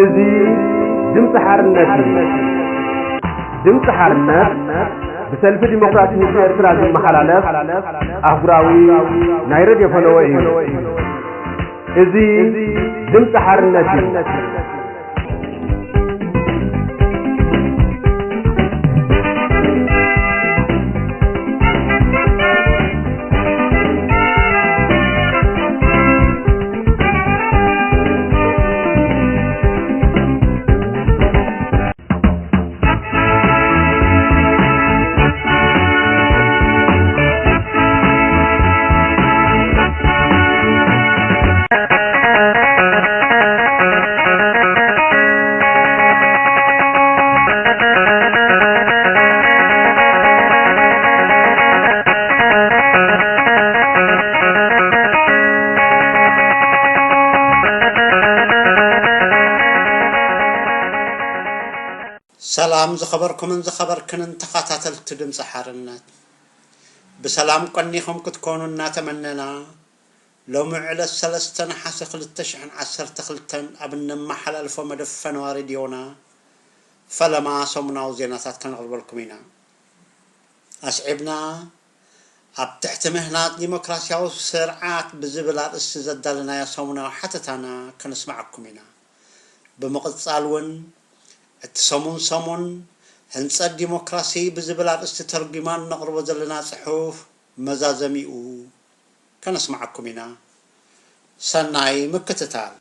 እዚ ድምፂ ሓርነት እዩ። ድምፂ ሓርነት ብሰልፊ ዲሞክራሲ ህዝቢ ኤርትራ ዝመሓላለፍ ኣህጉራዊ ናይ ሬድዮ ፈነወ እዩ። እዚ ድምፂ ሓርነት እዩ። ሰላም ዝኸበርኩምን ዝኸበርክንን ተኸታተልቲ ድምፂ ሓርነት፣ ብሰላም ቀኒኹም ክትኮኑ እናተመነና፣ ሎሚ ዕለት ሰለስተ ነሓሰ ክልተ ሽሕን ዓሰርተ ክልተን ኣብ እነመሓላልፎ መደብ ፈነዋ ሬድዮና ፈለማ ሰሙናዊ ዜናታት ከነቕርበልኩም ኢና። ኣስዒብና ኣብ ትሕቲ ምህናጽ ዲሞክራሲያዊ ስርዓት ብዝብል ኣርእስቲ ዘዳለናዮ ሰሙናዊ ሓተታና ከነስምዓኩም ኢና። ብምቕጻል እውን እቲ ሰሙን ሰሙን ህንጸት ዲሞክራሲ ብዝብል ኣርእስቲ ተርጒማ እነቕርቦ ዘለና ጽሑፍ መዛዘሚኡ ከነስምዓኩም ኢና። ሰናይ ምክትታል።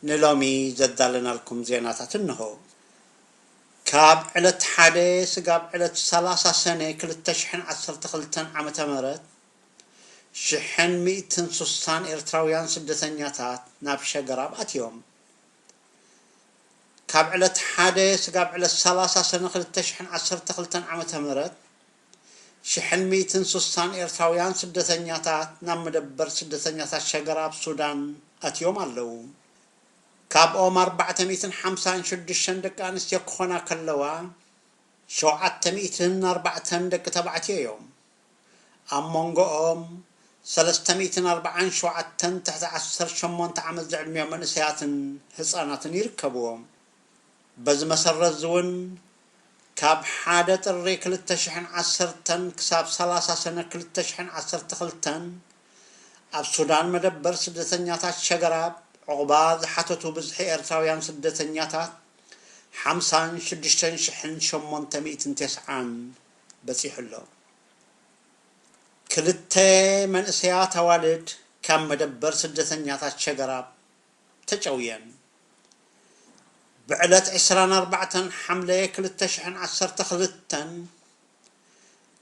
ንሎሚ ዘዳለናልኩም ዜናታት እንሆ። ካብ ዕለት ሓደ ስጋብ ዕለት ሰላሳ ሰነ ክልተ ሽሕን ዓሰርተ ክልተን ዓመተ ምህረት ሽሕን ሚእትን ሱሳን ኤርትራውያን ስደተኛታት ናብ ሸገራብ ኣትዮም። ካብ ዕለት ሓደ ስጋብ ዕለት ሰላሳ ሰነ ክልተ ሽሕን ዓሰርተ ክልተን ዓመተ ምህረት ሽሕን ሚእትን ሱሳን ኤርትራውያን ስደተኛታት ናብ መደበር ስደተኛታት ሸገራብ ሱዳን ኣትዮም ኣለዉ። ካብኦም ኣርባዕተ ሚእትን ሓምሳን ሽዱሽተን ደቂ ኣንስትዮ ክኾና ከለዋ፣ ሸውዓተ ሚእትን ኣርባዕተን ደቂ ተባዕትዮ እዮም። ኣብ መንጎኦም ሰለስተ ሚእትን ኣርባዓን ሸውዓተን ትሕቲ ዓሰርተ ሸሞንተ ዓመት ዝዕድሚኦም መንእሰያትን ህጻናትን ይርከብዎም። በዚ መሰረት እዚ እውን ካብ ሓደ ጥሪ ክልተ ሽሕን ዓሰርተን ክሳብ ሰላሳ ሰነ ክልተ ሽሕን ዓሰርተ ክልተን ኣብ ሱዳን መደበር ስደተኛታት ሸገራብ ዕቑባ ዝሓተቱ ብዝሒ ኤርትራውያን ስደተኛታት ሓምሳን ሽዱሽተን ሽሕን ሸሞንተ ሚእትን ተስዓን በጺሑ ኣሎ። ክልተ መንእሰያት ኣዋልድ ካብ መደበር ስደተኛታት ሸገራብ ተጨውየን። ብዕለት ዕስራን ኣርባዕተን ሓምለ ክልተ ሽሕን ዓሰርተ ክልተን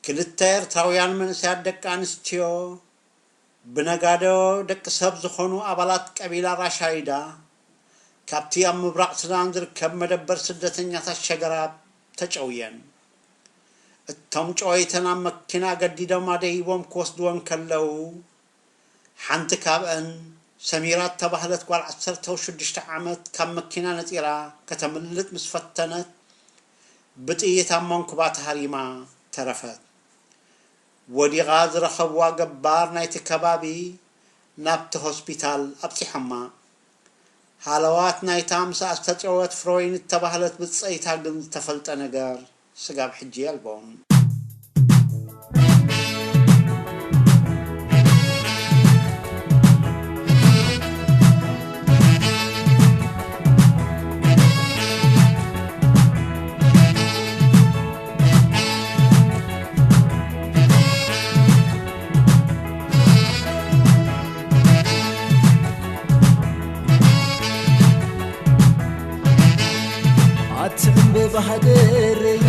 ክልተ ኤርትራውያን መንእሰያት ደቂ ኣንስትዮ ብነጋዶ ደቂ ሰብ ዝኾኑ ኣባላት ቀቢላ ራሻይዳ ካብቲ ኣብ ምብራቕ ሱዳን ዝርከብ መደበር ስደተኛታት ሸገራብ ተጨውየን። እቶም ጨወይተን ኣብ መኪና ገዲዶም ኣደይቦም ክወስድወን ከለዉ፣ ሓንቲ ካብአን ሰሚራ እተባህለት ጓል ዓሰርተ ሽዱሽተ ዓመት ካብ መኪና ነጺራ ከተምልጥ ምስ ፈተነት፣ ብጥይት ኣብ መንኩባ ተሃሪማ ተረፈት። ወዲቓ ዝረኸብዋ ገባር ናይቲ ከባቢ ናብቲ ሆስፒታል ኣብጺሖማ። ሃለዋት ናይታ ምስኣ ዝተጨወት ፍሮይን እተባህለት ብጸይታ ግን ዝተፈልጠ ነገር ስጋብ ሕጂ የልቦን። ኣቲ ዕምበባ ሃገረይ፣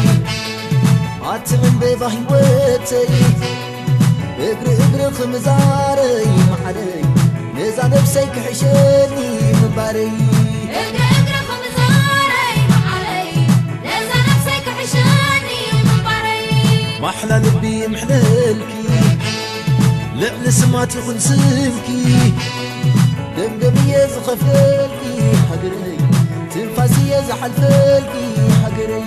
ኣቲ ዕምበባ ህይወተይ፣ እግሪ እግርኺ ምዛረይ መዓረይ፣ ነዛ ነብሰይ ክሕሸኒ ምንባረይ። እግሪ እግርኺ ኣሕላ ልቢ ይምሕለልኪ፣ ልዕሊ ስማት ይኹን ስምኪ። ደምደም እየ ዝኸፍለልኪ ሃገረይ፣ ትንፋስ እየ ዝሓልፈልኪ ሃገረይ።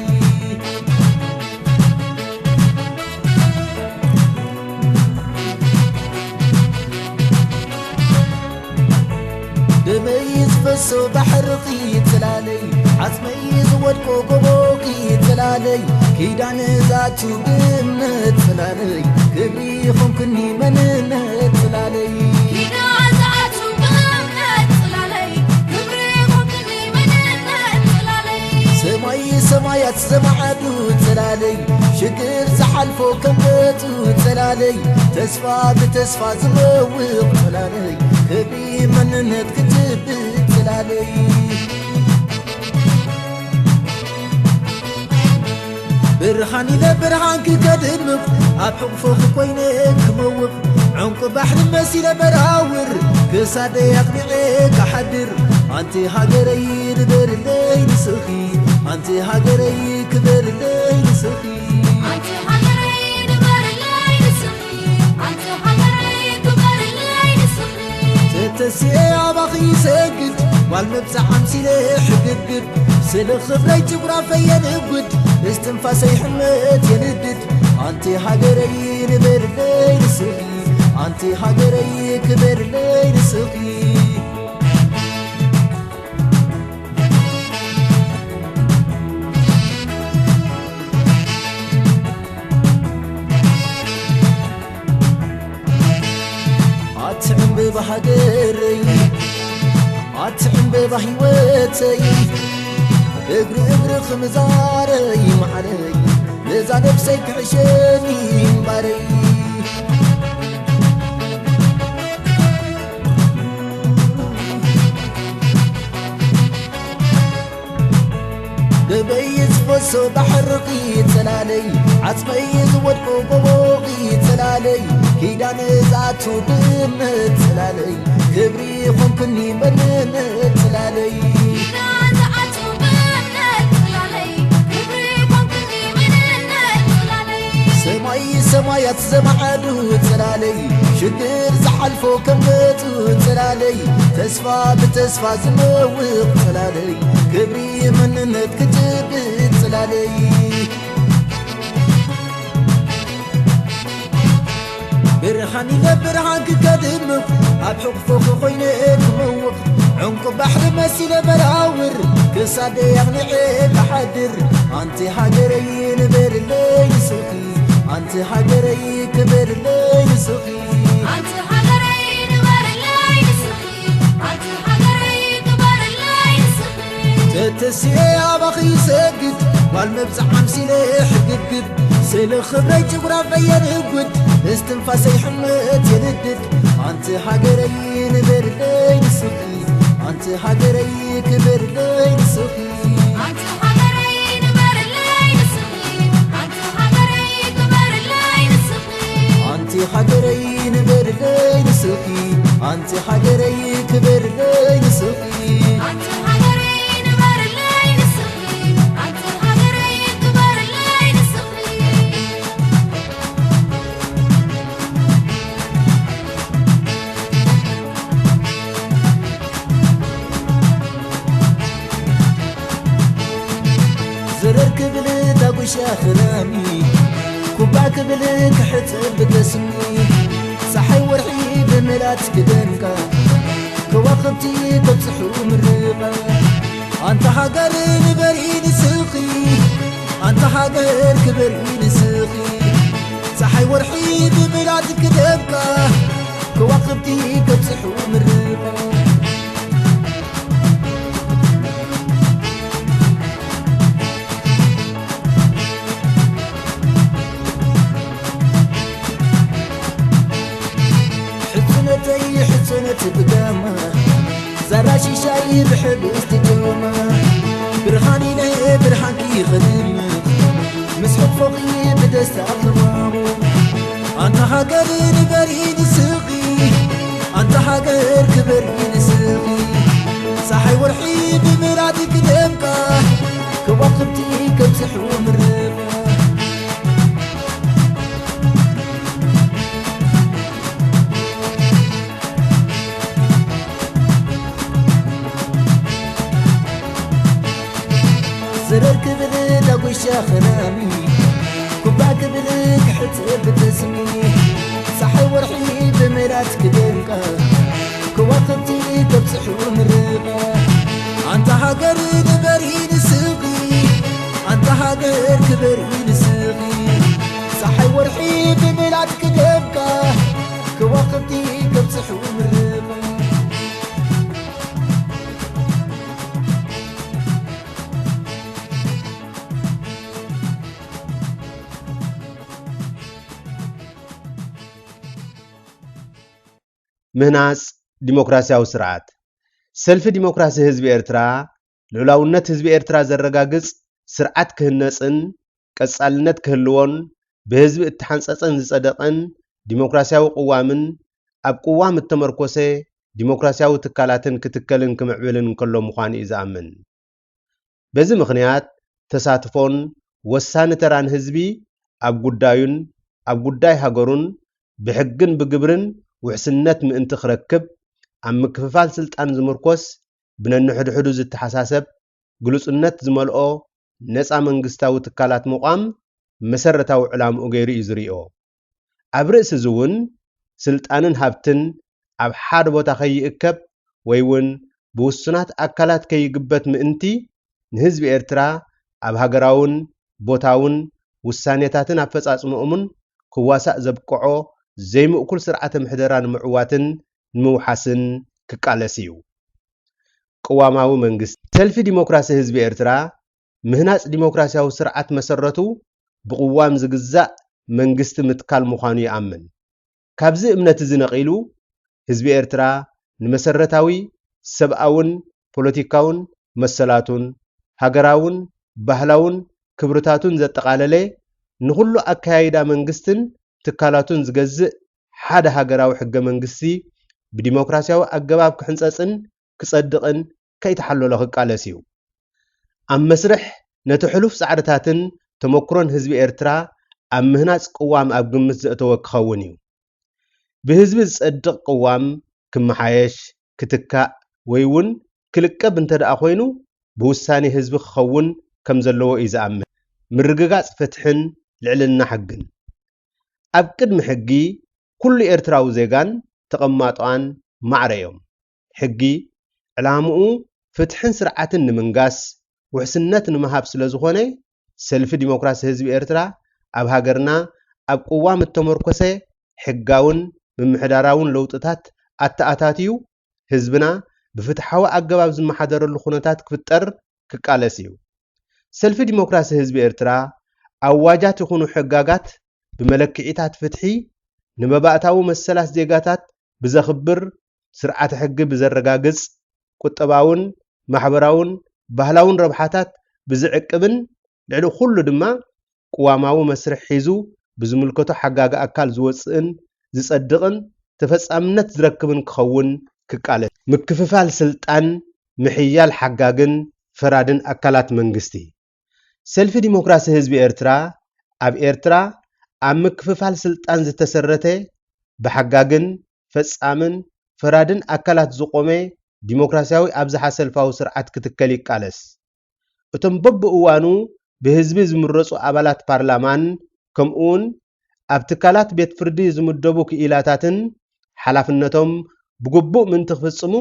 ደመይ ዝፈሶ ባሕርኺ ጽላለይ፣ ዓጽመይ ዝወድቆ ጎቦኺ ጽላለይ፣ ኪዳን ዝኣቱ ብእምነት ጽላለይ፣ ክብሪ ኾንክኒ መንነት ጽላለይ። ኪዳን ዝኣቱ ብእምነት ጽላለይ፣ ክብሪ ኾንክኒ መንነት ጽላለይ። ሰማይ ሰማያት ዘማዕዱ ጽላለይ፣ ሽግር ዝሓልፎ ከም ገጹ ጽላለይ፣ ተስፋ ብተስፋ ዝመውቕ ጽላለይ፣ ክብሪ መንነት ክትብል ጽላለይ። ብርሃን ኢለ ብርሃንኪ ከድምቕ፣ ኣብ ሕቑፎኺ ኮይነ ክመውቕ፣ ዕንቁ ባሕሪ መሲለ በራውር፣ ክሳደይ ኣቕኒዐ ክሓድር። ኣንቲ ሃገረይ ንበርለይ ንስኺ፣ ኣንቲ ሃገረይ ክበርለይ ንስኺ። ኣንቲ ሃገረይ ንበርለይ ንስኺ፣ ኣንቲ ሃገረይ ክበርለይ ንስኺ። ተተሲኤ ኣባኺ ይሰግድ፣ ጓል መብጽዓ ኣምሲለ ሕግግድ፣ ስለ ክብረይ ጭጉራፈይ የንጉድ፣ እስትንፋሰይ ሕመት የንድድ። ኣንቲ ሃገረይ ንበርለይ ንስኺ፣ ኣንቲ ሃገረይ ክበርለይ ንስኺ። ኣቲ ዕምበባ ሃገረይ፣ ኣቲ ዕምበባ ህይወተይ፣ እግሪ እግሪ ክምዛረይ መዓረይ፣ ነዛ ነብሰይ ክሕሸኒ እምባረይ። ደመይ ዝፈሶ ባሕርኺ ጽላለይ፣ ዓጽመይ ዝወድቆ ጎቦኺ ጽላለይ፣ ኪዳን ዝኣቱ ብእምነት ጽላለይ፣ ክብሪ ኾንክኒ መንነት ጽላለይ። ኪዳን ዝኣቱ ብእምነት ጽላለይ፣ ክብሪ ኾንክኒ መንነት ጽላለይ። ሰማይ ሰማያት ዘማዕዱ ጽላለይ፣ ሽግር ዝሓልፎ ከም ገጹ ጽላለይ፣ ተስፋ ብተስፋ ዝመውቕ ጽላለይ፣ ክብሪ መንነት ክጭብጥ ጽላለይ። ብርሃን ኢለ ብርሃንኪ ከድምቕ፣ ኣብ ሕቑፎኺ ኮይነ ክመውቕ፣ ዕንቁ ባሕሪ መሲለ በራውር፣ ክሳደይ ኣቕኒዐ ክሓድር። ኣንቲ ሃገረይ ንበርለይ ንስኺ፣ ኣንቲ ሃገረይ ክበርለይ ንስኺ። ኣንቲ ሃገረይ ንበርለይ ንስኺ፣ ኣንቲ ሃገረይ ክበርለይ ንስኺ። ተተሲኤ ኣባኺ ይሰግድ፣ ጓል መብጽዓ ኣምሲለ ሕግግድ፣ ስለ ክብረይ ጭጉራፈይ የንጉድ፣ እስትንፋሰይ ሕመት የንድድ። ኣንቲ ሃገረይ ንበርለይ ንስኺ፣ ኣንቲ ሃገረይ ክበርለይ ንስኺ። ኣንቲ ሃገረይ ንበርለይ ንስኺ፣ ኣንቲ ሃገረይ ክበርለይ ንስኺ። ኣንቲ ሃገረይ ንበርለይ ንስኺ፣ ኣንቲ ሃገረይ ክበርለይ ንስኺ። ኣንቲ ሃገረይ ንበርለይ ንስኺ፣ ኣንቲ ሃገረይ ክበርለይ ንስኺ። ዝረር ክብል ዳጉሻ ክላሚ፣ ኩባ ክብል ክሕጽብ ብተስሚ፣ ጸሓይ ወርሒ ብምላት ክደምቃ፣ ከዋኽብቲ ከብጽሑ ምርቓ። ኣንታ ሃገር ንበሪ ንስኺ፣ ኣንታ ሃገር ክበሪ ንስኺ። ጸሓይ ወርሒ ብብላድ ክደምቃ፣ ከዋኽብቲ ከብጽሑ ምርቓ። ሕጽነተይ ሕጽነት ብጋማ፣ ዛራ ሽሻይ ብሕብስቲ ጆማ፣ ብርሃን ኢለ ብርሃንኪ ኸድምቕ፣ ምስ ሕቕፎኺ ብደስታ ክማሙ። ኣንታ ሃገር ንበሪ ንስኺ፣ ኣንታ ሃገር ክበሪ ንስኺ። ጸሓይ ወርሒ ብብላድ ክደምቃ፣ ከዋኽብቲ ከብጽሑ ምርቓ። ረር ክብል ዳጉሻ ኽራሚ፣ ኩባ ክብል ክሕጽብ ብጠስሚ፣ ጸሓይ ወርሒ ብመላት ክደምቃ፣ ከዋኽብቲ ከብጽሑ ምርቓ። ኣንታ ሃገር ንበሪ ንስኺ፣ ኣንታ ሃገር ክበሪ ንስኺ፣ ጸሓይ ወርሒ ብመላት ክደምቃ፣ ከዋኽብቲ ከብጽሑ ምርቓ። ምህናጽ ዲሞክራሲያዊ ስርዓት። ሰልፊ ዲሞክራሲ ህዝቢ ኤርትራ፣ ልኡላውነት ህዝቢ ኤርትራ ዘረጋግጽ ስርዓት ክህነጽን ቀጻልነት ክህልዎን፣ ብህዝቢ እተሓንጸጸን ዝጸደቐን ዲሞክራሲያዊ ቅዋምን ኣብ ቅዋም እተመርኮሰ ዲሞክራሲያዊ ትካላትን ክትከልን ክምዕብልን እንከሎ ምዃኑ እዩ ዝኣምን። በዚ ምኽንያት፣ ተሳትፎን ወሳኒ ተራን ህዝቢ ኣብ ጉዳዩን ኣብ ጉዳይ ሃገሩን ብሕግን ብግብርን ውሕስነት ምእንቲ ክረክብ፣ ኣብ ምክፍፋል ስልጣን ዝምርኮስ፣ ብነንሕድሕዱ ዝተሓሳሰብ፣ ግሉጽነት ዝመልኦ ነጻ መንግስታዊ ትካላት ምቋም መሰረታዊ ዕላምኡ ገይሩ እዩ ዝርእዮ። ኣብ ርእሲ እዚ እውን፣ ስልጣንን ሃብትን ኣብ ሓደ ቦታ ከይእከብ ወይ እውን ብውሱናት ኣካላት ከይግበት ምእንቲ፣ ንህዝቢ ኤርትራ ኣብ ሃገራውን ቦታውን ውሳኔታትን ኣፈጻጽምኦምን ክዋሳእ ዘብቅዖ ዘይምእኩል ስርዓተ ምሕደራ ንምዕዋትን ንምውሓስን ክቃለስ እዩ። ቅዋማዊ መንግስቲ። ሰልፊ ዲሞክራሲ ህዝቢ ኤርትራ፣ ምህናጽ ዲሞክራሲያዊ ስርዓት መሰረቱ ብቅዋም ዝግዛእ መንግስቲ ምትካል ምዃኑ ይኣምን። ካብዚ እምነት እዚ ነቒሉ፣ ህዝቢ ኤርትራ ንመሰረታዊ ሰብኣውን ፖለቲካውን መሰላቱን፣ ሃገራውን ባህላውን ክብርታቱን ዘጠቓለለ፣ ንኹሉ ኣከያይዳ መንግስትን ትካላቱን ዝገዝእ ሓደ ሃገራዊ ሕገ መንግስቲ ብዲሞክራሲያዊ ኣገባብ ክሕንጸጽን ክጸድቕን ከይተሓለሎ ክቃለስ እዩ። ኣብ መስርሕ ነቲ ሕሉፍ ጻዕርታትን ተመኩሮን ህዝቢ ኤርትራ ኣብ ምህናጽ ቅዋም ኣብ ግምት ዘእተወ ክኸውን እዩ። ብህዝቢ ዝጸድቕ ቅዋም ክመሓየሽ፣ ክትካእ ወይ እውን ክልቀብ እንተ ደኣ ኮይኑ፣ ብውሳኔ ህዝቢ ክኸውን ከም ዘለዎ እዩ ዝኣምን። ምርግጋጽ ፍትሕን ልዕልና ሕግን። ኣብ ቅድሚ ሕጊ ኩሉ ኤርትራዊ ዜጋን ተቐማጦኣን ማዕረ እዮም። ሕጊ ዕላምኡ ፍትሕን ስርዓትን ንምንጋስ፣ ውሕስነት ንምሃብ ስለ ዝኾነ፣ ሰልፊ ዲሞክራሲ ህዝቢ ኤርትራ ኣብ ሃገርና ኣብ ቅዋም እተመርኮሰ ሕጋውን ምምሕዳራውን ለውጥታት ኣተኣታትዩ፣ ህዝብና ብፍትሓዊ ኣገባብ ዝመሓደረሉ ኩነታት ክፍጠር ክቃለስ እዩ። ሰልፊ ዲሞክራሲ ህዝቢ ኤርትራ፣ ኣዋጃት ይኹኑ ሕጋጋት ብመለክዒታት ፍትሒ፣ ንመባእታዊ መሰላት ዜጋታት ብዘኽብር፣ ስርዓተ ሕጊ ብዘረጋግጽ፣ ቁጠባውን ማሕበራውን ባህላውን ረብሓታት ብዝዕቅብን፣ ልዕሊ ኩሉ ድማ ቅዋማዊ መስርሕ ሒዙ ብዝምልከቶ ሓጋጊ ኣካል ዝወጽእን ዝጸድቕን ተፈጻምነት ዝረክብን ክኸውን ክቃለስ። ምክፍፋል ስልጣን፣ ምሕያል ሓጋግን ፈራድን ኣካላት መንግስቲ። ሰልፊ ዲሞክራሲ ህዝቢ ኤርትራ፣ ኣብ ኤርትራ ኣብ ምክፍፋል ስልጣን ዝተሰረተ፣ ብሓጋግን ፈጻምን ፈራድን ኣካላት ዝቖመ ዲሞክራሲያዊ ኣብዝሓ ሰልፋዊ ስርዓት ክትከል ይቃለስ። እቶም በብእዋኑ ብህዝቢ ዝምረጹ ኣባላት ፓርላማን ከምኡውን ኣብ ትካላት ቤት ፍርዲ ዝምደቡ ክኢላታትን ሓላፍነቶም ብግቡእ ምእንቲ ክፍጽሙ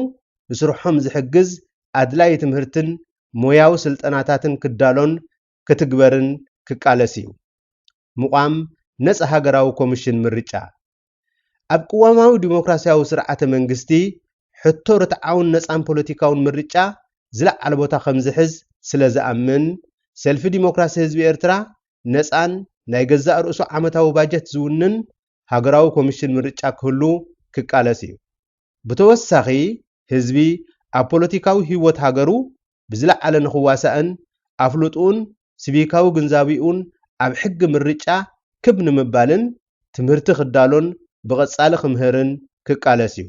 ንስርሖም ዝሕግዝ ኣድላዪ ትምህርትን ሞያዊ ስልጠናታትን ክዳሎን ክትግበርን ክቃለስ እዩ። ምቋም ነጻ ሃገራዊ ኮሚሽን ምርጫ። ኣብ ቅዋማዊ ዲሞክራሲያዊ ስርዓተ መንግስቲ፣ ሕቶ ርትዓውን ነጻን ፖለቲካውን ምርጫ ዝለዓለ ቦታ ከም ዝሕዝ ስለ ዝኣምን፣ ሰልፊ ዲሞክራሲ ህዝቢ ኤርትራ፣ ነጻን ናይ ገዛእ ርእሱ ዓመታዊ ባጀት ዝውንን ሃገራዊ ኮሚሽን ምርጫ ክህሉ ክቃለስ እዩ። ብተወሳኺ፣ ህዝቢ ኣብ ፖለቲካዊ ህይወት ሃገሩ ብዝለዓለ ንኽዋሳእን ኣፍልጥኡን ሲቪካዊ ግንዛቤኡን ኣብ ሕጊ ምርጫ ክብ ንምባልን ትምህርቲ ክዳሎን ብቐጻሊ ክምህርን ክቃለስ እዩ።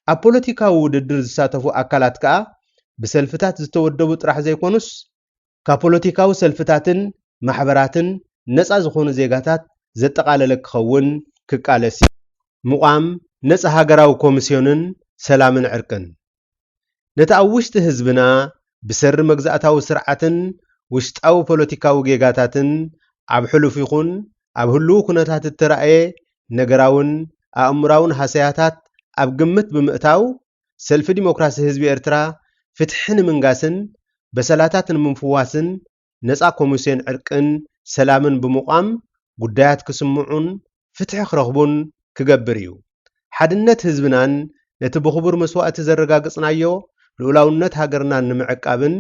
ኣብ ፖለቲካዊ ውድድር ዝሳተፉ ኣካላት ከኣ ብሰልፍታት ዝተወደቡ ጥራሕ ዘይኮኑስ፣ ካብ ፖለቲካዊ ሰልፍታትን ማሕበራትን ነጻ ዝኾኑ ዜጋታት ዘጠቓለለ ክኸውን ክቃለስ እዩ። ምቋም ነጻ ሃገራዊ ኮሚስዮንን ሰላምን ዕርቅን። ነቲ ኣብ ውሽጢ ህዝብና ብሰሪ መግዛእታዊ ስርዓትን ውሽጣዊ ፖለቲካዊ ጌጋታትን ኣብ ሕሉፍ ይኹን ኣብ ህሉው ኩነታት እተራእየ ነገራውን ኣእምራውን ሃሰያታት ኣብ ግምት ብምእታው፣ ሰልፊ ዲሞክራሲ ህዝቢ ኤርትራ ፍትሒ ንምንጋስን በሰላታት ንምፍዋስን ነጻ ኮሚስዮን ዕርቅን ሰላምን ብምቋም ጉዳያት ክስምዑን ፍትሒ ክረኽቡን ክገብር እዩ። ሓድነት ህዝብናን ነቲ ብኽቡር መስዋእቲ ዘረጋገጽናዮ ልኡላውነት ሃገርናን ንምዕቃብን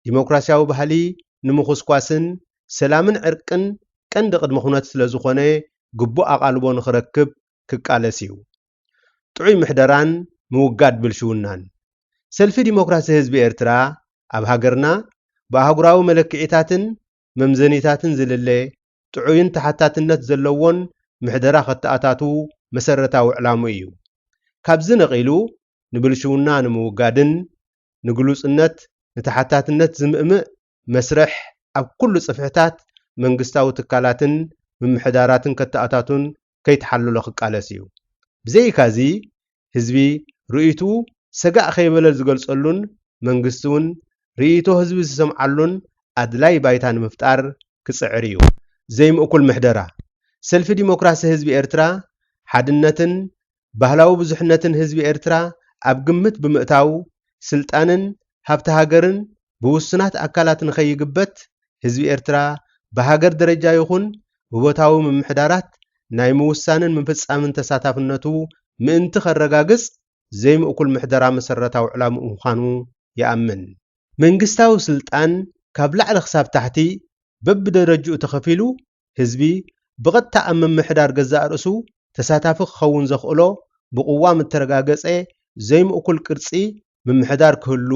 ዲሞክራሲያዊ ባህሊ ንምኹስኳስን ሰላምን ዕርቅን ቀንዲ ቅድመ ኩነት ስለ ዝኾነ ግቡእ ኣቓልቦ ንኽረክብ ክቃለስ እዩ። ጥዑይ ምሕደራን ምውጋድ ብልሽውናን። ሰልፊ ዲሞክራሲ ህዝቢ ኤርትራ ኣብ ሃገርና ብኣህጉራዊ መለክዒታትን መምዘኒታትን ዝልለ ጥዑይን ተሓታትነት ዘለዎን ምሕደራ ከተኣታቱ መሰረታዊ ዕላሙ እዩ። ካብዚ ነቒሉ ንብልሽውና ንምውጋድን ንግሉጽነት ንተሓታትነት ዝምእምእ መስርሕ ኣብ ኩሉ ጽፍሕታት መንግስታዊ ትካላትን ምምሕዳራትን ከተኣታቱን ከይተሓለሎ ክቃለስ እዩ። ብዘይካዚ ህዝቢ ርእይትኡ ሰጋእ ከይበለ ዝገልጸሉን መንግስቲ እውን ርእይቶ ህዝቢ ዝሰምዓሉን ኣድላይ ባይታ ንምፍጣር ክጽዕር እዩ። ዘይምእኩል ምሕደራ። ሰልፊ ዲሞክራሲ ህዝቢ ኤርትራ ሓድነትን ባህላዊ ብዙሕነትን ህዝቢ ኤርትራ ኣብ ግምት ብምእታው፣ ስልጣንን ሃብቲ ሃገርን ብውሱናት ኣካላት ንኸይግበት፣ ህዝቢ ኤርትራ ብሃገር ደረጃ ይኹን ብቦታዊ ምምሕዳራት ናይ ምውሳንን ምፍጻምን ተሳታፍነቱ ምእንቲ ከረጋግጽ፣ ዘይምእኩል ምሕደራ መሰረታዊ ዕላምኡ ምዃኑ ይኣምን። መንግስታዊ ስልጣን ካብ ላዕሊ ክሳብ ታሕቲ በብደረጅኡ ተኸፊሉ፣ ህዝቢ ብቐጥታ ኣብ ምምሕዳር ገዛእ ርእሱ ተሳታፊ ክኸውን ዘኽእሎ ብቕዋም እተረጋገጸ ዘይምእኩል ቅርጺ ምምሕዳር ክህሉ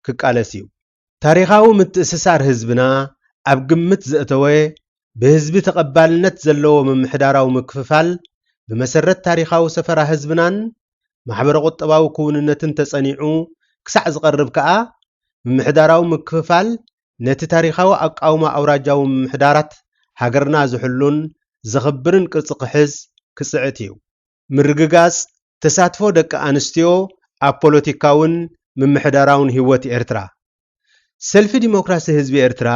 ክቃለስ እዩ። ታሪኻዊ ምትእስሳር ህዝብና ኣብ ግምት ዘእተወ፣ ብህዝቢ ተቐባልነት ዘለዎ ምምሕዳራዊ ምክፍፋል፣ ብመሰረት ታሪኻዊ ሰፈራ ህዝብናን ማሕበረ-ቁጠባዊ ክውንነትን ተጸኒዑ ክሳዕ ዝቐርብ ከኣ፣ ምምሕዳራዊ ምክፍፋል ነቲ ታሪኻዊ ኣቃውማ ኣውራጃዊ ምምሕዳራት ሃገርና ዝሕሉን ዘኽብርን ቅርጺ ክሕዝ ክጽዕት እዩ። ምርግጋጽ ተሳትፎ ደቂ ኣንስትዮ ኣብ ፖለቲካውን ምምሕዳራውን ህይወት ኤርትራ። ሰልፊ ዲሞክራሲ ህዝቢ ኤርትራ፣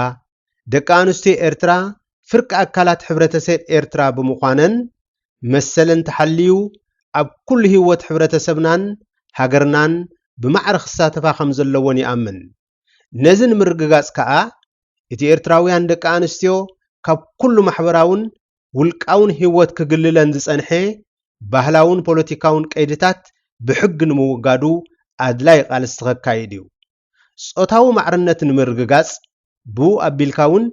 ደቂ ኣንስትዮ ኤርትራ ፍርቂ ኣካላት ሕብረተሰብ ኤርትራ ብምዃነን፣ መሰለን ተሓልዩ ኣብ ኩሉ ህይወት ሕብረተሰብናን ሃገርናን ብማዕረ ክሳተፋ ከም ዘለወን ይኣምን። ነዚ ንምርግጋጽ ከኣ፣ እቲ ኤርትራውያን ደቂ ኣንስትዮ ካብ ኩሉ ማሕበራውን ውልቃውን ህይወት ክግልለን ዝጸንሐ ባህላውን ፖለቲካውን ቀይድታት ብሕጊ ንምውጋዱ ኣድላይ ቃልሲ ከካይድ እዩ። ጾታዊ ማዕርነት ንምርግጋጽ፣ ብኡ ኣቢልካ እውን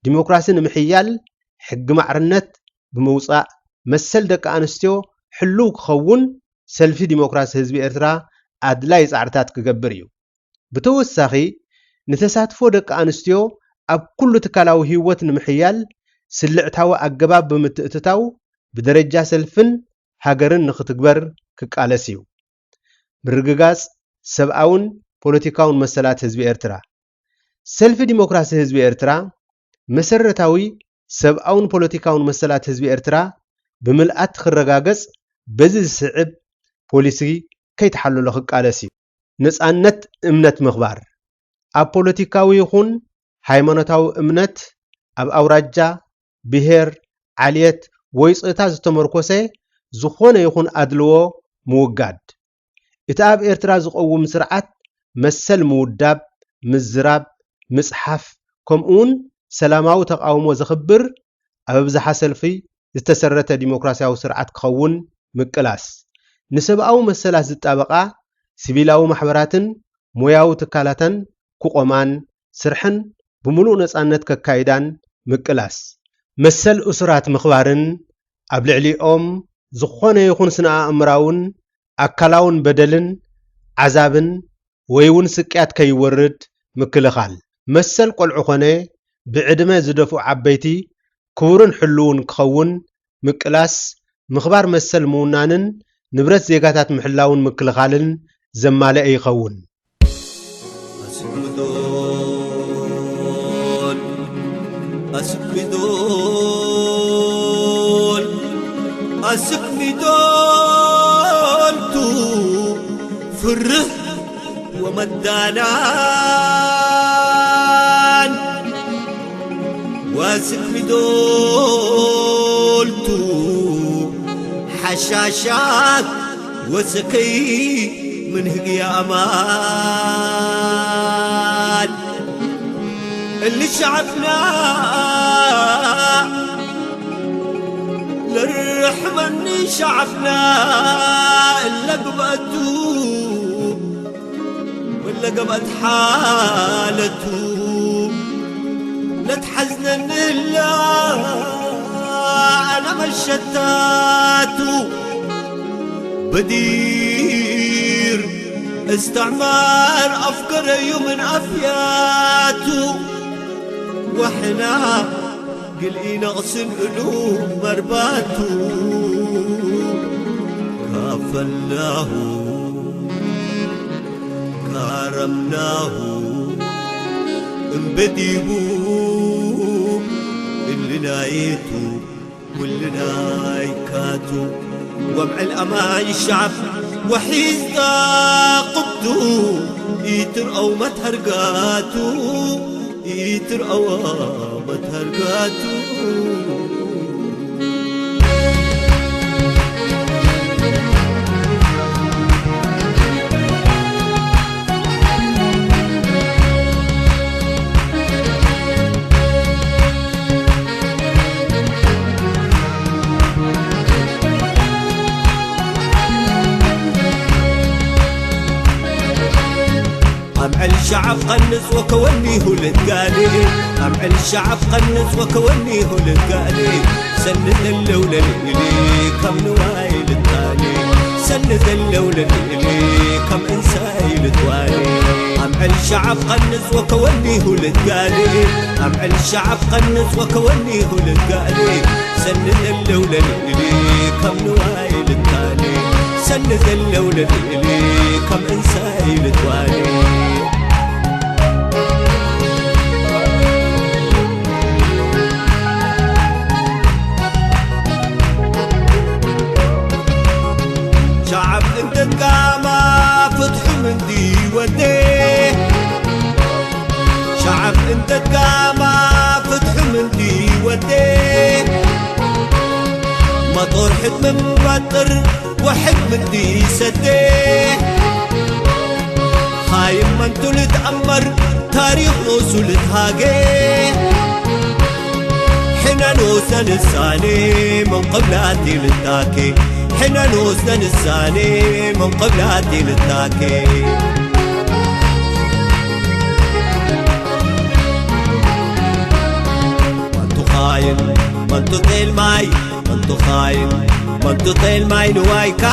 ዲሞክራሲ ንምሕያል ሕጊ ማዕርነት ብምውጻእ፣ መሰል ደቂ ኣንስትዮ ሕሉው ክኸውን ሰልፊ ዲሞክራሲ ህዝቢ ኤርትራ ኣድላይ ጻዕርታት ክገብር እዩ። ብተወሳኺ፣ ንተሳትፎ ደቂ ኣንስትዮ ኣብ ኩሉ ትካላዊ ህይወት ንምሕያል ስልዕታዊ ኣገባብ ብምትእትታው፣ ብደረጃ ሰልፍን ሃገርን ንኽትግበር ክቃለስ እዩ። ምርግጋጽ ሰብኣውን ፖለቲካውን መሰላት ህዝቢ ኤርትራ። ሰልፊ ዲሞክራሲ ህዝቢ ኤርትራ፣ መሰረታዊ ሰብኣውን ፖለቲካውን መሰላት ህዝቢ ኤርትራ ብምልኣት ክረጋገጽ በዚ ዝስዕብ ፖሊሲ ከይተሓለሎ ክቃለስ እዩ። ነጻነት እምነት ምኽባር። ኣብ ፖለቲካዊ ይኹን ሃይማኖታዊ እምነት፣ ኣብ ኣውራጃ፣ ብሄር፣ ዓልየት ወይ ጾታ ዝተመርኮሰ ዝኾነ ይኹን ኣድልዎ ምውጋድ። እቲ ኣብ ኤርትራ ዝቐውም ስርዓት መሰል ምውዳብ፣ ምዝራብ፣ ምጽሓፍ፣ ከምኡውን ሰላማዊ ተቓውሞ ዘኽብር፣ ኣብ ኣብዝሓ ሰልፊ ዝተሰረተ ዲሞክራሲያዊ ስርዓት ክኸውን ምቅላስ። ንሰብኣዊ መሰላት ዝጣበቓ ሲቪላዊ ማሕበራትን ሞያዊ ትካላተን ክቖማን ስርሐን ብምሉእ ነጻነት ከካይዳን ምቅላስ። መሰል እሱራት ምኽባርን ኣብ ልዕሊኦም ዝኾነ ይኹን ስነ ኣእምራውን ኣካላውን በደልን ዓዛብን ወይ እውን ስቅያት ከይወርድ ምክልኻል። መሰል ቆልዑ ኮነ ብዕድመ ዝደፍኡ ዓበይቲ ክቡርን ሕሉውን ክኸውን ምቅላስ፣ ምኽባር መሰል ምውናንን ንብረት ዜጋታት ምሕላውን ምክልኻልን ዘማልአ ይኸውን። ኣስክሚዶል ኣስክሚዶል ኣስክሚዶል ቱ ፍርህ ወመዳናን ስክሪዶልቱ ሓሻሻት ወሰከይ ምን ህግያ ኣማል እሊ ሸዓብና ለርሕመኒ ሸዓብና እለ ግብኣቱ ወለገባት ሓለቱ ለትሓዝነኒ እላ ኣነ መሸታቱ በዲር እስተዕማር ኣፍገረዩ ምን ኣፍያቱ ወሕና ግልኢ ነቕስን እሉ መርባቱ ካፈልናሁ ካረምናሁ እምበዲቡ እልናየቱ ውልናይ ካቱ ወምዕል ኣማን ሸዓብ ወሒዝካ ቁብቱ ኢትርአው መትሃርጋቱ ኢትርአዋ መትሃርጋቱ ኣምዕል ሸዓብ ቐንጽ ወከወኒሁ ልትጋሌ ኣምዕል ሸዓብ ቐንጽ ወከወኒሁ ልትጋሌ ሰኒ ተለው ለልኢሊ ከም ንዋይ ልታሌ ሰኒ ተለው ለልኢሊ ከም እንሳይ ልትዋሌ ኣምዕል ሸዓብ ቐንጽ ወከወኒሁ ልትጋሌ ኣምዕል ሸዓብ ቐንጽ ወከወኒሁ ልትጋሌ ሰኒ ተለው ለልኢሊ ከም ንዋይ ልታሌ ሰኒ ተለው ለልኢሊ ከም እንሳይ ልትዋሌ ሸዓብ እንተትጋማ ፍትሑ ምንዲ ወዴ ሸዓብ እንተትጋማ ፍትሑ ምንዲ ወዴ መጦር ሕትሚ ምባጥር ወሕድ ምንዲ ሰዴ ኻይም መንቱ ልትኣመር ታሪኽ ኖሱ ልትሃጌ ሕነኖ ሰልሳኔ ምን ቅብላቲ ልታኬ ሕነኖ ሰልሳኔ ምን ቅብላቲ ልታኬ መንቱ ኻይን መንቱ ጤልማይ መንቱ ኻይን መንቱ ጤልማይ ንዋይካ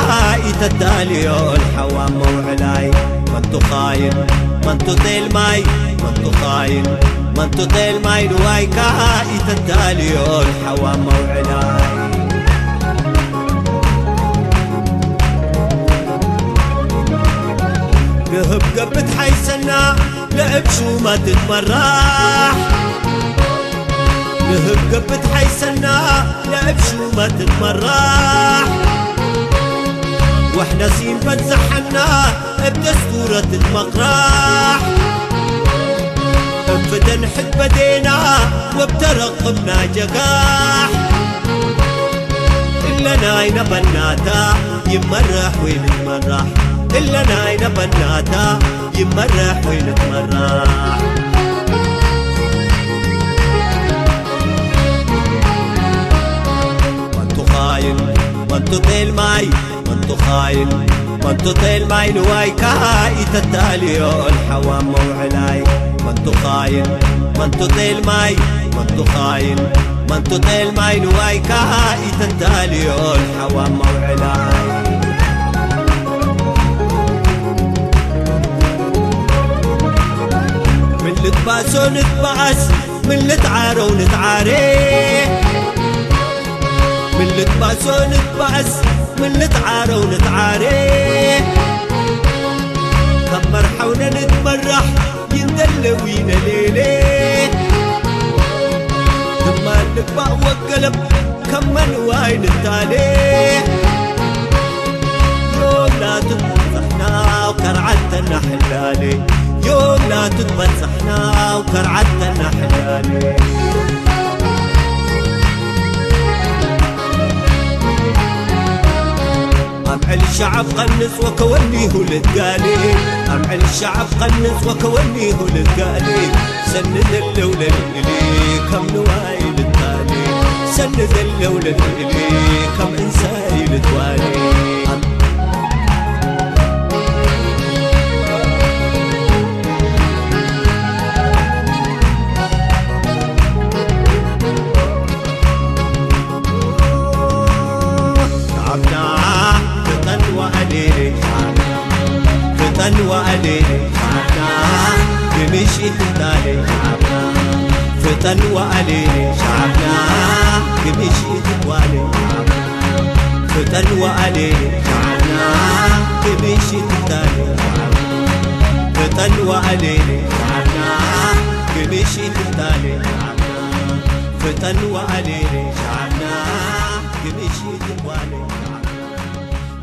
ኢተዳልዮ ልሓዋም መውዕላይ መንቱ ኻይን መንቱ ጤልማይ መንቱ ኻይን መንቱ ጤልማይ ንዋይካ ኢተዳልዮ ልሓዋም መውዕላይ ግህብ ገብት ሓይሰና ለእብ ሹመት ትመራሕ ንህብ ገብት ሓይሰና ለእብ ሹመት ትመራሕ ወሕና ሲን በዝሓና እብ ደስቱረት ትመቕራሕ እብ ፍተን ሕድ በዴና ወብተረቕብና ጀጋሕ እለናይ ነበናታ ይመራሕ ወይ ልትመራሕ እለናይ ነበናታ ይመራሕ ወይ ልትመራሕ መንቱ ኻይን መንቱ ጤልማይ መንቱ ኻይን መንቱ ጤልማይ ንዋይካ ኢተዳልዮ ልሓዋም መውዕላይ መንቱ ኻይን መንቱ ጤልማይ መንቱ ኻይን መንቱ ጤልማይ ንዋይካ ኢተዳልዮ ልሓዋም መውዕላይ ምን ልትባእሶ ንትባኣስ ምን ልትዓረው ንትዓሬ ምን ልትባእሶ ንትባእስ ምን ልትዓረው ንትዓሬ ካብ መርሓውነ ንትመራሕ ይንደለዊ ነሌሌ ድማ ልግባእ ወገለብ ከም መንዋይ ንታሌ ዮም ላትትበጽሕናው ከርዓተና ሕላሌ ዮም ላትትበጽሕናው ከርዓተና ሕላሌ أمعل الشعب قنص وكوليه للقالي، أمعل الشعب قنص وكوليه للقالي. سند اللولة الإلي كم نواي للتالي، سند اللولة الإلي كم إنساي للتوالي. شعبنا ፍጠን ወኣሌሌ ሻዕብና፣ ፍጠን ወኣሌሌ ሻዕብና፣ ግምሽ ይትታሌ ሻዕብና፣ ፍጠን ወኣሌሌ ሻዕብና፣ ግምሽ ይትዋሌ ሻዕብና፣ ፍጠን ወኣሌሌ ሻዕብና፣ ግምሽ ይትታሌ ሻዕብና፣ ፍጠን ወኣሌሌ ሻዕብና፣ ግምሽ ይትታሌ ሻዕብና፣ ፍጠን ወኣሌሌ ሻዕብና፣ ግምሽ ይትዋሌ ሻዕብና፣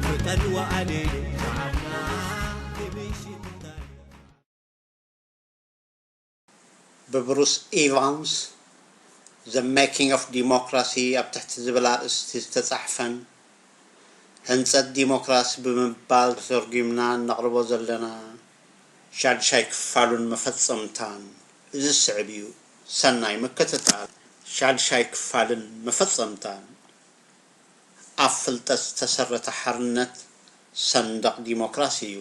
ፍጠን ወኣሌሌ ሻዕብና፣ ግምሽ ይትታሌ። ብብሩስ ኢቫንስ፣ The Making of Democracy ኣብ ትሕቲ ዝብል ኣርእስቲ ዝተጻሕፈን ህንጸት ዲሞክራሲ ብምባል ተተርጒምና እነቕርቦ ዘለና ሻድሻይ ክፋሉን መፈጸምታን እዚ ዝስዕብ እዩ። ሰናይ ምክትታል። ሻድሻይ ክፋልን መፈጸምታን። ኣብ ፍልጠት ዝተሰረተ ሓርነት ሰንደቕ ዲሞክራሲ እዩ።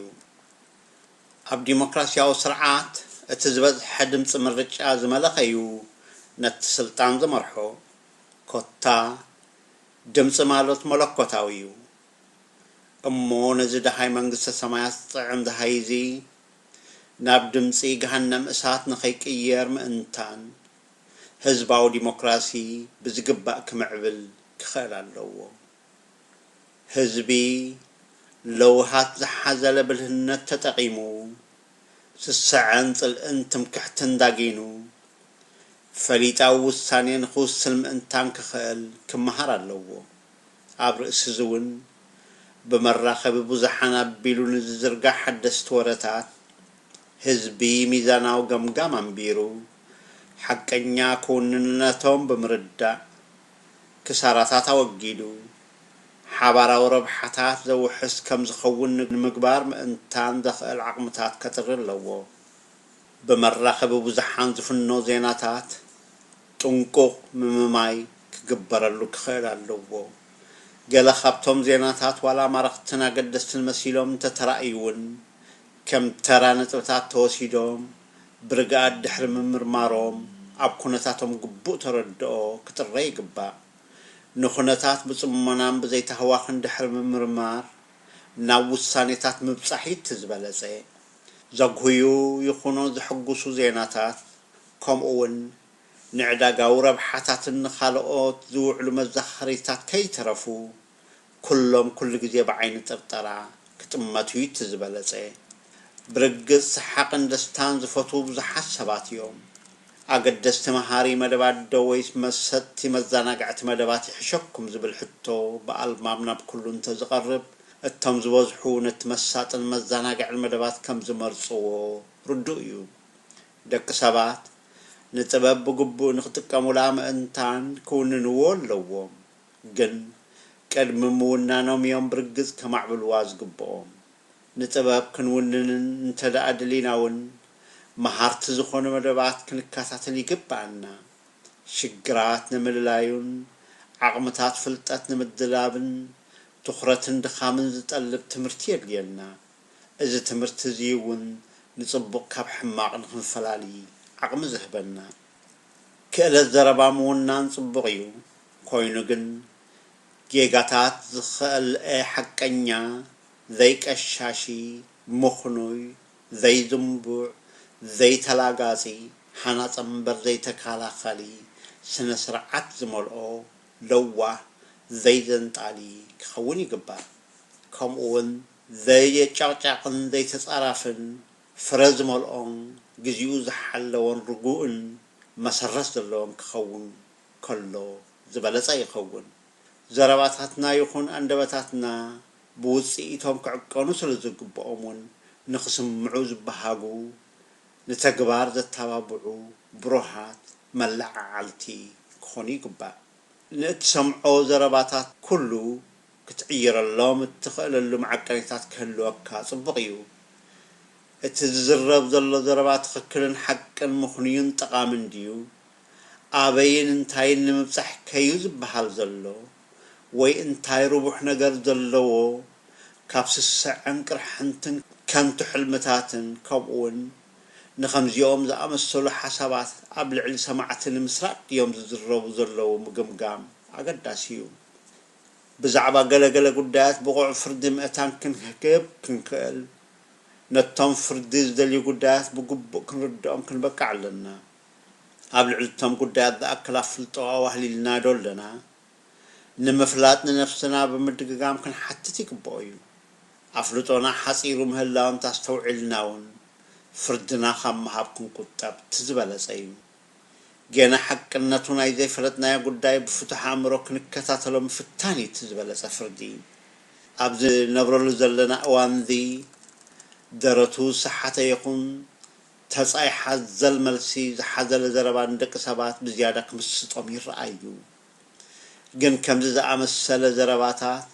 ኣብ ዲሞክራሲያዊ ስርዓት፣ እቲ ዝበዝሐ ድምፂ ምርጫ ዝመለኸ እዩ ነቲ ስልጣን ዝመርሖ። ኮታ፣ ድምፂ ማለት መለኮታዊ እዩ። እሞ ነዚ ደሃይ መንግስተ ሰማያት ዝጥዕም ደሃይ እዚ፣ ናብ ድምፂ ገሃነም እሳት ንኸይቅየር ምእንታን፣ ህዝባዊ ዲሞክራሲ ብዝግባእ ክምዕብል ክኽእል ኣለዎ። ህዝቢ ለውሃት ዝሓዘለ ብልህነት ተጠቒሙ፣ ስስዐን ጽልእን ትምክሕትን ዳጊኑ፣ ፈሊጣዊ ውሳኔ ንኽውስን ምእንታን ክኽእል ክመሃር ኣለዎ። ኣብ ርእሲ እዚ እውን፣ ብመራኸቢ ብዙሓን ኣቢሉ ንዝዝርጋሕ ሓደስቲ ወረታት፣ ህዝቢ ሚዛናዊ ገምጋም ኣንቢሩ፣ ሓቀኛ ክውንነቶም ብምርዳእ፣ ክሳራታት ኣወጊዱ፣ ሓባራዊ ረብሓታት ዘውሕስ ከም ዝኸውን ንምግባር ምእንታን ዘኽእል ዓቕምታት ከጥሪ ኣለዎ። ብመራኸቢ ብዙሓን ዝፍኖ ዜናታት ጥንቁቕ ምምማይ ክግበረሉ ክኽእል ኣለዎ። ገለ ካብቶም ዜናታት ዋላ ማረኽትን ኣገደስትን መሲሎም እንተተራእዩ እውን፣ ከም ተራ ነጥብታት ተወሲዶም፣ ብርግኣት ድሕሪ ምምርማሮም፣ ኣብ ኩነታቶም ግቡእ ተረድኦ ክጥረ ይግባእ። ንኹነታት ብጽሞናን ብዘይታህዋኽን ድሕሪ ምምርማር፣ ናብ ውሳኔታት ምብጻሕ እዩ እቲ ዝበለጸ። ዘጉህዩ ይኹኑ ዘሐጉሱ ዜናታት፣ ከምኡውን ንዕዳጋዊ ረብሓታትን ንኻልኦት ዝውዕሉ መዘኻኸሪታት ከይተረፉ፣ ኩሎም ኩሉ ግዜ ብዓይኒ ጥርጠራ ክጥመቱ እዩ እቲ ዝበለጸ። ብርግጽ ሰሓቕን ደስታን ዝፈትዉ ብዙሓት ሰባት እዮም። ኣገደስቲ መሃሪ መደባት ዶ ወይስ መሰጥቲ መዘናግዕቲ መደባት ይሕሸኩም ዝብል ሕቶ ብኣልማም ናብ ኩሉ እንተዝቐርብ፣ እቶም ዝበዝሑ ነቲ መሳጥን መዘናግዕን መደባት ከም ዝመርጽዎ ርዱእ እዩ። ደቂ ሰባት ንጥበብ ብግቡእ ንኽጥቀሙላ ምእንታን ክውንንዎ ኣለዎም። ግን ቅድሚ ምውናኖም እዮም ብርግጽ ከማዕብልዋ ዝግብኦም። ንጥበብ ክንውንንን እንተ ደኣ ደሊና እውን፣ መሃርቲ ዝኾኑ መደባት ክንከታተል ይግብኣና። ሽግራት ንምልላዩን ዓቕምታት ፍልጠት ንምድላብን ትኹረትን ድኻምን ዝጠልብ ትምህርቲ የድልየና። እዚ ትምህርቲ እዚ እውን ንጽቡቕ ካብ ሕማቕ ንኽንፈላሊ ዓቕሚ ዝህበና። ክእለት ዘረባ ምውናን ጽቡቕ እዩ፣ ኮይኑ ግን ጌጋታት ዝኸልአ ሓቀኛ፣ ዘይቀሻሺ፣ ምኽኑይ፣ ዘይዝንቡዕ፣ ዘይተላጋጺ፣ ሃናጺ እምበር ዘይተከላኻሊ፣ ስነ ስርዓት ዝመልኦ፣ ለዋህ፣ ዘይዘንጣሊ ክኸውን ይግባእ። ከምኡ እውን ዘየጨቕጫቕን ዘይተጻራፍን፣ ፍረ ዝመልኦን ግዚኡ ዝሓለወን ርጉእን መሰረት ዘለዎን ክኸውን ከሎ ዝበለጸ ይኸውን። ዘረባታትና ይኹን ኣንደበታትና ብውጽኢቶም ክዕቀኑ ስለ ዝግብኦም እውን ንኽስምዑ ዝበሃጉ፣ ንተግባር ዘተባብዑ ብሩሃት መለዓዓልቲ ክኾኑ ይግባእ። ንእትሰምዖ ዘረባታት ኩሉ ክትዕይረሎም እትኽእለሉ መዐቀኒታት ክህልወካ ጽቡቕ እዩ። እቲ ዝዝረብ ዘሎ ዘረባ ትኽክልን ሓቅን ምኽኑይን ጠቓምን ድዩ? ኣበይን እንታይን ንምብጻሕ ከዩ ዝበሃል ዘሎ? ወይ እንታይ ርቡሕ ነገር ዘለዎ? ካብ ስስዐን ቅርሕንትን ከንቱ ሕልምታትን፣ ከምኡውን ንኸምዚኦም ዝኣመሰሉ ሓሳባት ኣብ ልዕሊ ሰማዕቲ ንምስራጥ ድዮም ዝዝረቡ ዘለዉ ምግምጋም ኣገዳሲ እዩ። ብዛዕባ ገለ ገለ ጉዳያት ብቑዕ ፍርዲ ምእታን ክንህብ ክንክእል፣ ነቶም ፍርዲ ዝደልዩ ጉዳያት ብግቡእ ክንርድኦም ክንበቅዕ ኣለና። ኣብ ልዕሊ እቶም ጉዳያት ዝኣክል ኣፍልጦ ኣዋህሊልና ዶ ኣለና? ንምፍላጥ ንነፍስና ብምድግጋም ክንሓትት ይግብኦ እዩ። ኣፍልጦና ሓጺሩ ምህላው እንተኣስተውዒልና እውን፣ ፍርድና ካብ ምሃብ ክንቁጠብ እቲ ዝበለጸ እዩ። ገና ሓቅነቱ ናይ ዘይፈለጥናዮ ጉዳይ ብፍቱሕ ኣእምሮ ክንከታተሎ ምፍታን እዩ እቲ ዝበለጸ ፍርዲ። ኣብ ዝነብረሉ ዘለና እዋንዚ፣ ደረቱ ዝሰሓተ ይኹን ተጻይ ሓዘል መልሲ ዝሓዘለ ዘረባ ንደቂ ሰባት ብዝያዳ ክምስጦም ይረኣይ እዩ። ግን ከምዚ ዝኣመሰለ ዘረባታት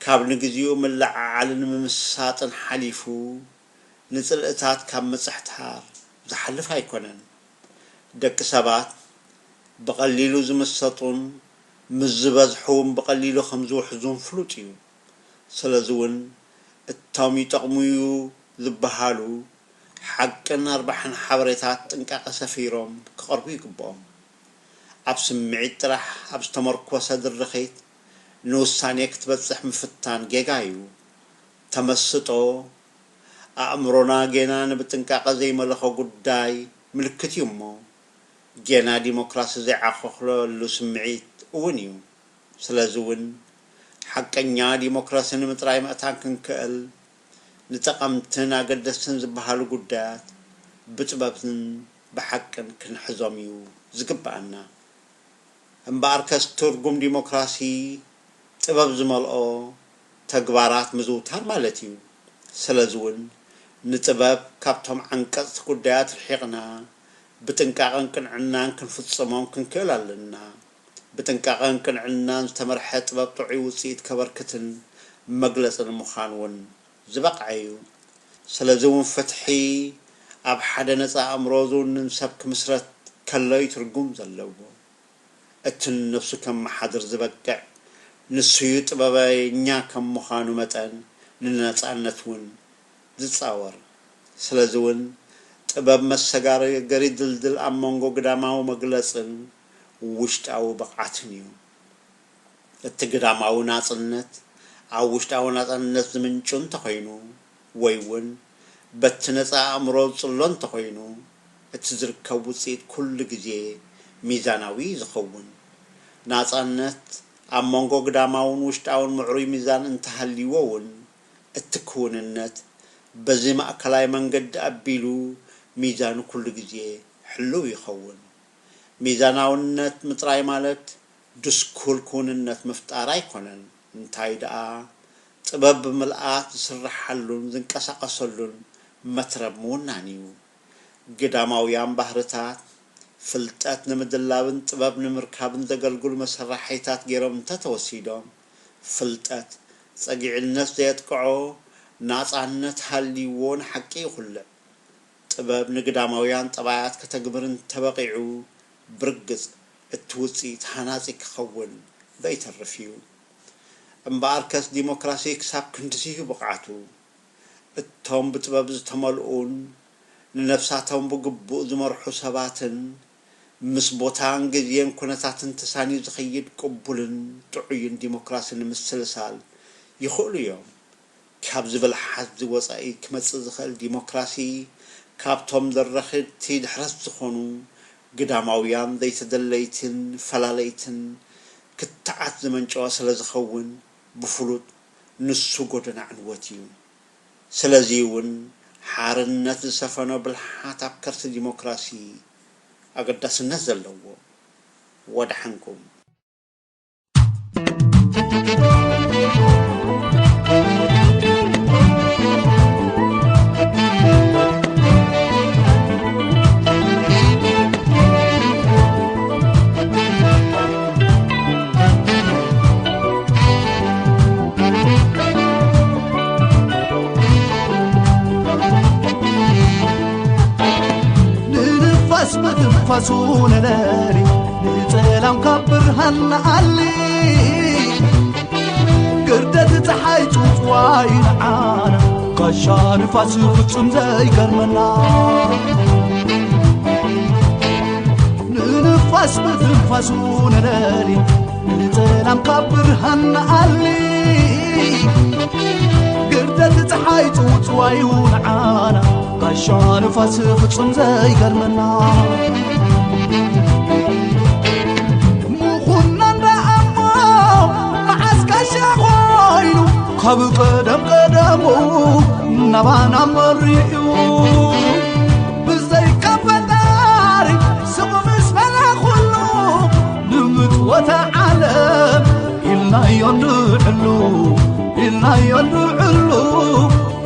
ካብ ንግዚኡ ምልዕዓልን ምምሳጥን ሓሊፉ፣ ንጽልእታት ካብ ምጽሕታር ዝሓልፍ ኣይኮነን። ደቂ ሰባት ብቐሊሉ ዝምሰጡን ምስ ዝበዝሑ እውን ብቐሊሉ ከም ዝውሕዙን ፍሉጥ እዩ። ስለዚ እውን እቶም ይጠቕሙ እዩ ዝበሃሉ ሓቅን ኣርባሕን ሓበሬታት ጥንቃቐ ሰፊሮም ክቐርቡ ይግብኦም። ኣብ ስምዒት ጥራሕ ኣብ ዝተመርኮሰ ድርኺት ንውሳኔ ክትበጽሕ ምፍታን ጌጋ እዩ። ተመስጦ ኣእምሮና ጌና ንብጥንቃቐ ዘይመለኾ ጉዳይ ምልክት እዩ እሞ፣ ጌና ዲሞክራሲ ዘይዓኾኽለሉ ስምዒት እውን እዩ። ስለዚ እውን ሓቀኛ ዲሞክራሲ ንምጥራይ ምእታን ክንክእል፣ ንጠቐምትን ኣገደስትን ዝበሃሉ ጉዳያት ብጥበብን ብሓቅን ክንሕዞም እዩ ዝግብኣና። እምበኣርከስ ትርጉም ዲሞክራሲ ጥበብ ዝመልኦ ተግባራት ምዝውታር ማለት እዩ። ስለዚ እውን ንጥበብ ካብቶም ዓንቀጽቲ ጉዳያት ርሒቕና ብጥንቃቐን ቅንዕናን ክንፍጽሞም ክንክእል ኣለና። ብጥንቃቐን ቅንዕናን ዝተመርሐ ጥበብ ጥዑይ ውጽኢት ከበርክትን መግለጽን ምዃን እውን ዝበቕዐ እዩ። ስለዚ እውን ፍትሒ ኣብ ሓደ ነጻ ኣእምሮ ዝውንን ሰብ ክምስረት ከሎ እዩ ትርጉም ዘለዎ። እቲ ንነብሱ ከመሓድር ዝበቅዕ ንሱዩ ጥበበኛ ከም ምዃኑ መጠን ንነጻነት እውን ዝጻወር። ስለዚ እውን ጥበብ መሰጋገሪ ድልድል ኣብ መንጎ ግዳማዊ መግለጽን ውሽጣዊ ብቕዓትን እዩ። እቲ ግዳማዊ ናጽነት ኣብ ውሽጣዊ ናጽነት ዝምንጩ እንተኾይኑ፣ ወይ እውን በቲ ነጻ ኣእምሮ ዝጽሎ እንተኾይኑ፣ እቲ ዝርከብ ውጽኢት ኩሉ ግዜ ሚዛናዊ እዩ ዝኸውን። ናጻነት ኣብ መንጎ ግዳማውን ውሽጣውን ምዕሩይ ሚዛን እንተሃልይዎ እውን፣ እቲ ክውንነት በዚ ማእከላይ መንገዲ ኣቢሉ ሚዛኑ ኩሉ ግዜ ሕሉው ይኸውን። ሚዛናውነት ምጥራይ ማለት ድስኩል ክውንነት ምፍጣር ኣይኮነን። እንታይ ደኣ፣ ጥበብ ብምልኣት ዝስርሓሉን ዝንቀሳቐሰሉን መትረብ ምውናን እዩ። ግዳማውያን ባህርታት፣ ፍልጠት ንምድላብን ጥበብ ንምርካብን ዘገልግሉ መሰራሒታት ገይሮም እንተተወሲዶም፣ ፍልጠት ጸጊዕነት ዘየጥቅዖ ናጻነት ሃልይዎ ንሓቂ ይኹልዕ። ጥበብ ንግዳማውያን ጠባያት ከተግብር እንተበቒዑ፣ ብርግጽ እቲ ውጽኢት ሃናጺ ክኸውን ዘይተርፍ እዩ። እምበኣርከስ ዲሞክራሲ ክሳብ ክንድዚ እዩ ብቕዓቱ። እቶም ብጥበብ ዝተመልኡን ንነፍሳቶም ብግቡእ ዝመርሑ ሰባትን ምስ ቦታን ግዜን ኩነታትን ተሳንዩ ዝኸይድ ቅቡልን ጥዑይን ዲሞክራሲ ንምስልሳል ይኽእሉ እዮም። ካብዚ ብልሓት እዚ ወጻኢ ክመጽእ ዝኽእል ዲሞክራሲ ካብቶም ደረኽቲ ድሕረት ዝኾኑ ግዳማውያን ዘይተደለይትን ፈላለይትን ክትዓት ዝመንጨወ ስለ ዝኸውን ብፍሉጥ ንሱ ጎደና ዕንወት እዩ። ስለዚ እውን ሓርነት ዝሰፈኖ ብልሓት ኣብ ከርሲ ዲሞክራሲ ኣገዳስነት ዘለዎ። ወድሓንኩም። ትንፋሱ ነለሊ ንጸላም ካብ ብርሃን ንኣሊ ግርደት ጸሓይ ጽውጽዋይ ንዓና ጋሻ ንፋስ ፍጹም ዘይገርመና ንንፋስ ብትንፋሱ ነለሊ ንጸላም ካብ ብርሃን ንኣሊ ግርደት ጸሓይ ጽውጽዋዩ ንዓና ጋሻ ንፋስ ፍጹም ዘይገርመና ምኹና እንዳኣሞ መዓስ ጋሻ ኮይኑ ካብ ቀደም ቀደሙ ናባና መሪኡ ብዘይካ ፈጣሪ ስሙ ምስ መላ ኩሉ ንምጽወታ ዓለም ኢልናዮ እንድዕሉ ኢልናዮ እንድዕሉ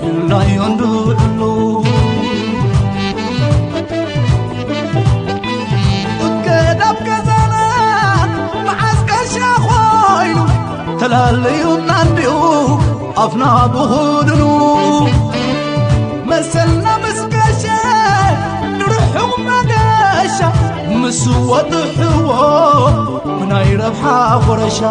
ኢልናዮ እንድዕሉ እገዳብ ገዛና መዓስ ቀሻ ኮይኑ ተላለዩና እንዲኡ ኣፍና ብኹድኑ መሰልና ምስ ገሸ ንርሑቕ መገሻ ምስ ወጥሕዎ ብናይ ረብሓ ኾረሻ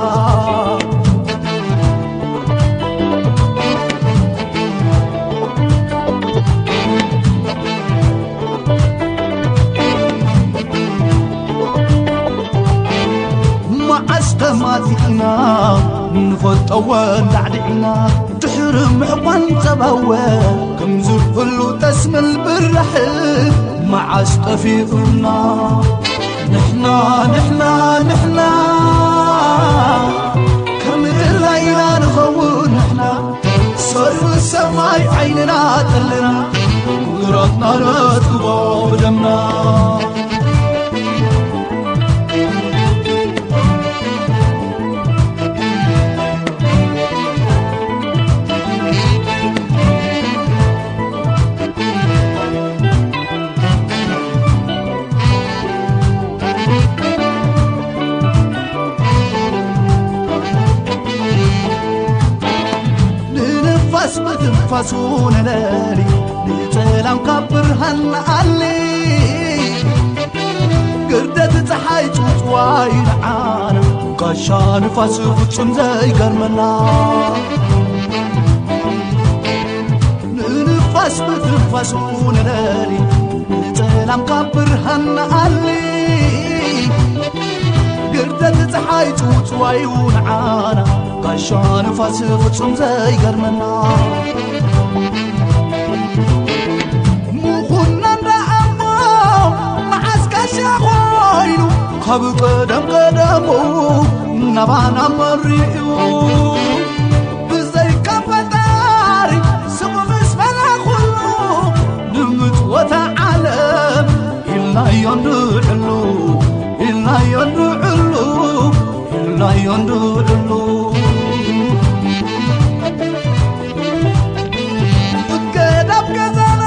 መዓስ ተማቲእና ንፈልጠወ እንዳዕዲዕና ድሕሪ ምዕቋን ጸባወ ከም ዝብሉ ተስምል ብራሕ መዓስ ጠፊኡና ንሕና ንሕና ንሕና ከም ድላይና ንኸውን ንሕና ሰሩ ሰማይ ዓይንና ጠልና ውራትና ነጥቦ ብደምና ንንፋስ ብትንፋሱ ነለሊ ንጸላም ካብ ብርሃን ንኣሊ ግርደት ጸሓይ ጽውጽዋይ ንዓና ጋሻ ንፋስ ፍጹም ዘይገርመና ንንፋስ ብትንፋሱ ነለሊ ንጸላም ካብ ብርሃን ንኣሊ ግርደት ጸሓይ ጽውጽዋዩ ንዓና ጋሻ ንፋስ ፍጹም ዘይገርመና ምኹና እንዳኣሞ መዓስ ጋሻ ኮይኑ ካብ ቀደም ቀደሙ ናባና መሪኡ ብዘይካ ፈጣሪ ስሙ ምስ መላኹሉ ንምጽወታ ዓለም ኢልናዮ እንድዕሉ ኢልናዮ እንድዕሉ ኢልናዮ እንድዕሉ እገዳብ ገዛና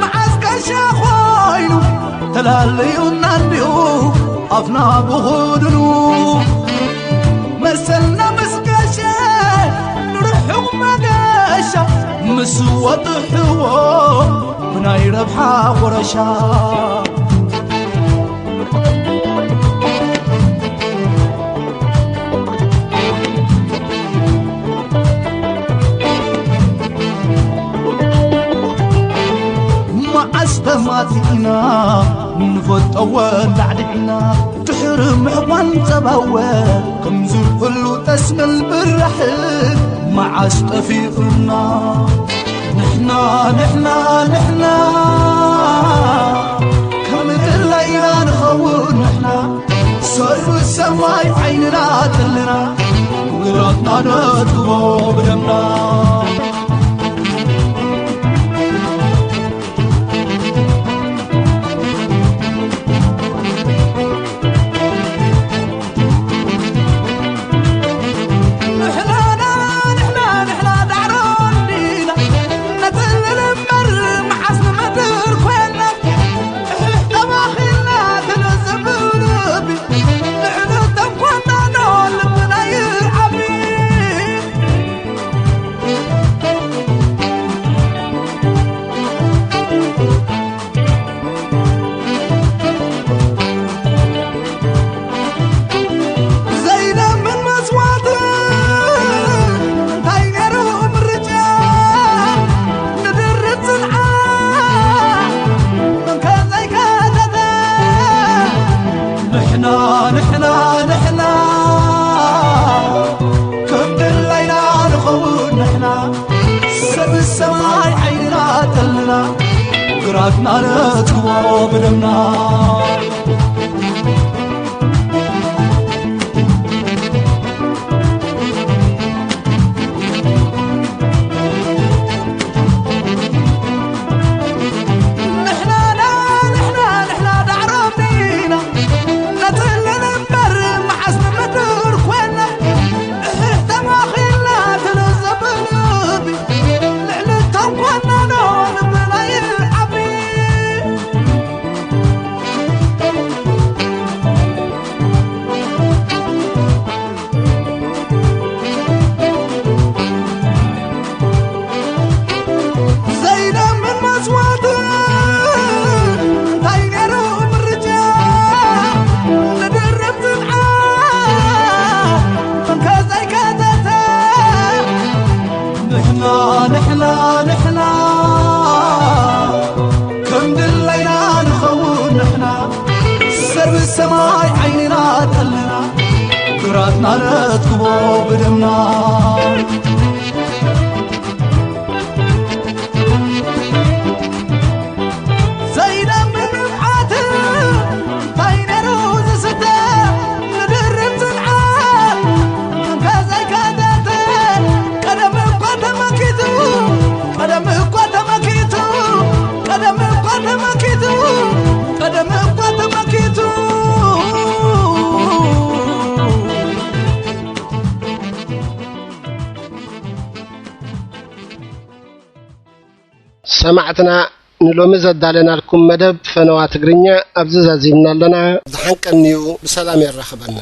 መዓስ ጋሻ ኮይኑ ተላለዩና እንዲኡ ኣፍና ብኹድኑ መሰልና ምስ ገሸ ንርሑቕ መገሻ ምስ ወጥሕዎ ብናይ ረብሓ ቁረሻ መዓስ ተማቲእና ንፈልጠወ ዳዕዲዕና ድሕሪ ምዕቋን ጸባወ ከም ዝብሉ ተስምል ብራሕ መዓስ ጠፊኡና ንሕና ንሕና ንሕና ከም ድላይና ንኸውን ንሕና ሰሉ ሰማይ ዓይንና ጥልና ውራትና ነጥቦ ብደምና ንሕና ንሕና ንሕና ዳዕሮ እንዲና ነጽልል እምበር መዓስ ንመድር ኮይና እሕሕ ተባኺልና ትንዝብልቢ ንሕና ተንኮናኖ ልብና ይዓቢ ናረትዎ ብደምና። ንሕና ንሕና ንሕና ዳዕሮ ዲና ነጽልል እምበር መዓስ ንምድር ኮይና። እህ ተማኺልና ትንዘብ ልቢ ልዕሊ ተንኮናኖ ልብና ይዓቢ። ዘይደምን መስዋእቲ እንታይ ነይሩ ምርጫ? ንድርብ ጽንዓት እንከዘይከተተ ንሕና ንሕና ንሕና ከም ድላይና ንኸውን ንሕና ሰርቢ ሰማይ ዓይንና ጠልና ግራትና ነትክቦ ብደምና። ዘይደምን ንብዓት እንታይ ነይሩ ዝስተ? ንድርብ ጽንዓት እንከዘይከተተ ቀደም እኳ ተመኪቱ፣ ቀደም እኳ ተመኪቱ፣ ቀደም እኳ ተመኪቱ፣ ቀደም እኳ ተመኪቱ። ሰማዕትና፣ ንሎሚ ዘዳለናልኩም መደብ ፈነዋ ትግርኛ ኣብዚ ዛዚምና ኣለና። ዝሓንቀንዩ ብሰላም የራኽበና።